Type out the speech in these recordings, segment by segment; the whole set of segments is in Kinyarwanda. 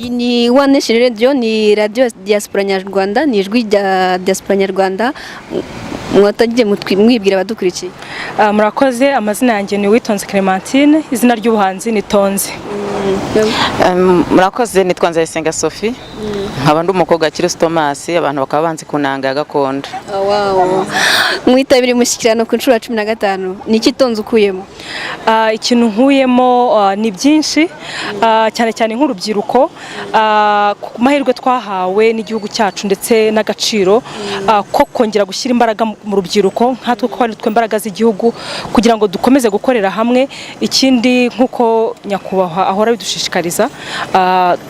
Iyi ni One Nation Radio, ni radiyo diaspora nyarwanda, ni ijwi rya diaspora nyarwanda. Mwatangiye mwibwira abadukurikiye. Murakoze, amazina yanjye ni Uwitonze Clementine, izina ry'ubuhanzi ni Tonzi. Murakoze, nitwa Nzayisenga Sophie, nkaba ndi umukobwa wa Kirisitu Thomas, abantu bakaba banzi ku nanga ya gakondo. Wow. Mwitabiriye umushyikirano ku nshuro ya 15, ni iki Tonzi ukuyemo? Ikintu nkuyemo ni byinshi, cyane cyane nk'urubyiruko, ku mahirwe twahawe n'igihugu cyacu ndetse n'agaciro ko kongera gushyira imbaraga mu rubyiruko nkatwe, ko ari twe imbaraga z'igihugu, kugira ngo dukomeze gukorera hamwe. Ikindi, nk'uko nyakubahwa ahora bidushishikariza,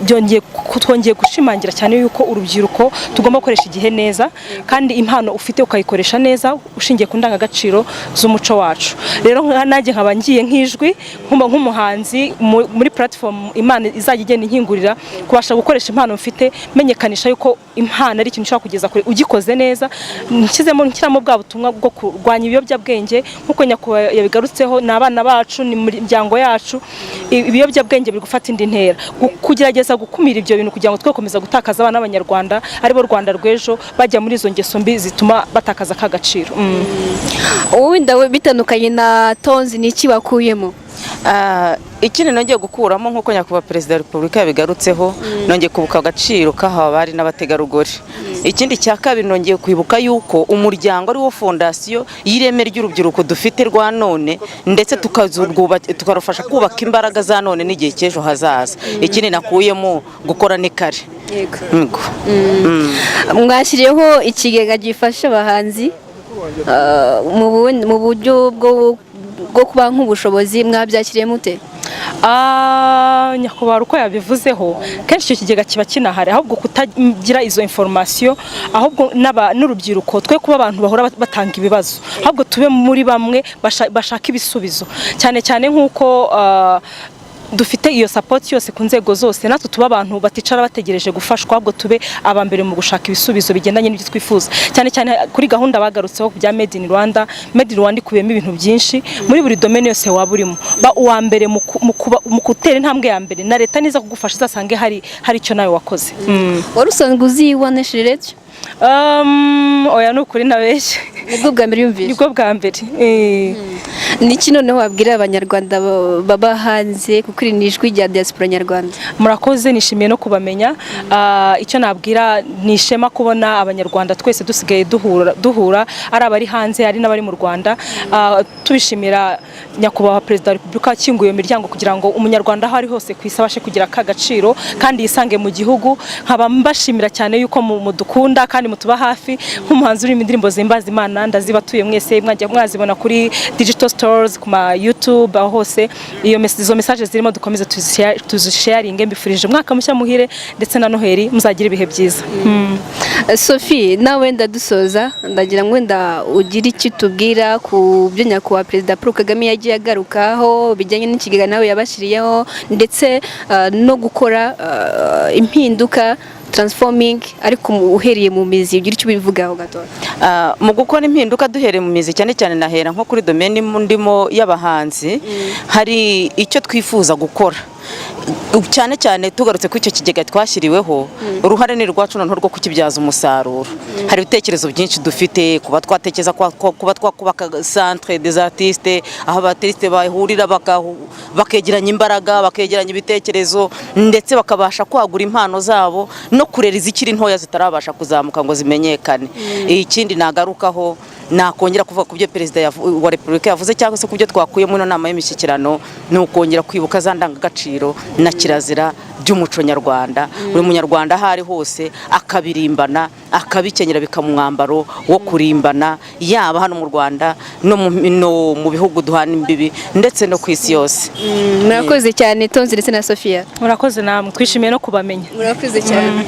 byongeye twongeye gushimangira cyane yuko urubyiruko tugomba gukoresha igihe neza, kandi impano ufite ukayikoresha neza ushingiye ku ndangagaciro z'umuco wacu. Rero nanjye nkaba ngiye nk'ijwi nk'umuhanzi muri platform Imana izajya igenda inkingurira kubasha gukoresha impano mfite, menyekanisha yuko impano ari ikintu ushobora kugeza kure ugikoze neza, nshyizemo nshyiramo bwa butumwa bwo kurwanya ibiyobyabwenge nk'uko nyakubahwa yabigarutseho. Ni abana bacu, ni imiryango yacu, ibiyobyabwenge biri gufata indi ntera. Kugerageza gukumira ibyo bintu kugira ngo twe gukomeza gutakaza abana b'Abanyarwanda, aribo Rwanda rw'ejo, bajya muri izo ngeso mbi zituma batakaza ka gaciro. Wenda we bitandukanye na Tonzi, ni iki wakuyemo? Ikindi nongeye gukuramo, nk'uko nyakubahwa Perezida wa Repubulika yabigarutseho, nongeye kwibuka agaciro k'aha abari n'abategarugori. Ikindi cya kabiri, nongeye kwibuka yuko umuryango ari wo fondasiyo y'ireme ry'urubyiruko dufite rwa none, ndetse tukarufasha kubaka imbaraga za none n'igihe cy'ejo hazaza. Ikindi nakuyemo, gukora ni kare. Yego. Mwashyiriyeho ikigega gifasha abahanzi mu buryo bwo kuba nk'ubushobozi, mwabyakiriye mute? Nyakubahwa uko yabivuzeho, kenshi icyo kigega kiba kinahari, ahubwo kutagira izo information, ahubwo n'urubyiruko twe kuba abantu bahora batanga ibibazo, ahubwo tube muri bamwe bashaka ibisubizo, cyane cyane nk'uko dufite iyo support yose ku nzego zose. Natwe tuba abantu baticara bategereje gufashwa, ahubwo tube aba mbere mu gushaka ibisubizo bigendanye n'ibyo twifuza, cyane cyane kuri gahunda bagarutseho bya Made in Rwanda. Made in Rwanda ikubiyemo ibintu byinshi muri buri domaine yose waba urimo. Ba uwa mbere mu gutera intambwe ya mbere, na leta niza kugufasha izasange hari icyo nawe wakoze. Wari usanzwe uzi One Nation Radio? Oya, ni ukuri nabeshye. Nibwo bwa mbere yumvise? Nibwo bwa mbere. Niki noneho wabwira Abanyarwanda baba hanze, kuko iri ni ijwi rya diaspora nyarwanda? Murakoze, nishimiye no kubamenya. Icyo nabwira, ni ishema kubona Abanyarwanda twese dusigaye duhura, ari abari hanze, ari n'abari mu Rwanda. Tubishimira nyakubahwa Perezida wa Repubulika wakinguye iyo miryango kugira ngo Umunyarwanda aho ari hose ku isi abashe kugira aka gaciro kandi yisange mu gihugu. Nkaba mbashimira cyane yuko mudukunda kandi mutuba hafi. Nk'umuhanzi urimo indirimbo zihimbaza Imana, ndazibatuye mwese, mwajya mwazibona kuri digital stores, ku ma YouTube, aho hose izo message zirimo dukomeze tuzisharinge. Mbifurije umwaka mushya muhire ndetse na Noheli, muzagire ibihe byiza. Sophie, nawe wenda dusoza, ndagira ngo wenda ugire icyo utubwira ku byo nyakubahwa Perezida Paul Kagame yagiye agarukaho bijyanye n'ikigega nawe yabashyiriyeho, ndetse no gukora impinduka, transforming, ariko uhereye mu mizi. Ugira icyo ubivugaho gato. Mu gukora impinduka duhereye mu mizi, cyane cyane nahera nko kuri domaine ndimo y'abahanzi, hari icyo twifuza gukora, cyane cyane tugarutse kuri icyo kigega twashyiriweho. Uruhare ni rwacu noneho rwo kukibyaza umusaruro. Hari ibitekerezo byinshi dufite, kuba twatekereza kuba twakubaka centre des artistes, aho aba artiste bahurira bakegeranya imbaraga, bakegeranya ibitekerezo, ndetse bakabasha kwagura impano zabo no kurera izikiri ntoya zitarabasha kuzamuka ngo zimenyekane. Ikindi nagarukaho, nakongera kuvuga ku byo Perezida wa Repubulika yavuze, cyangwa se ku byo twakuye muri ino nama y'imishyikirano, ni ukongera kwibuka za ndangagaciro na kirazira by'umuco nyarwanda. Buri Munyarwanda aho ari hose akabirimbana, akabikenyera, bikaba umwambaro wo kurimbana, yaba hano mu Rwanda no mu bihugu duhana imbibi, ndetse no ku isi yose. Murakoze cyane, Tonzi ndetse na Sophia. Murakoze namwe, twishimiye no kubamenya. Murakoze cyane.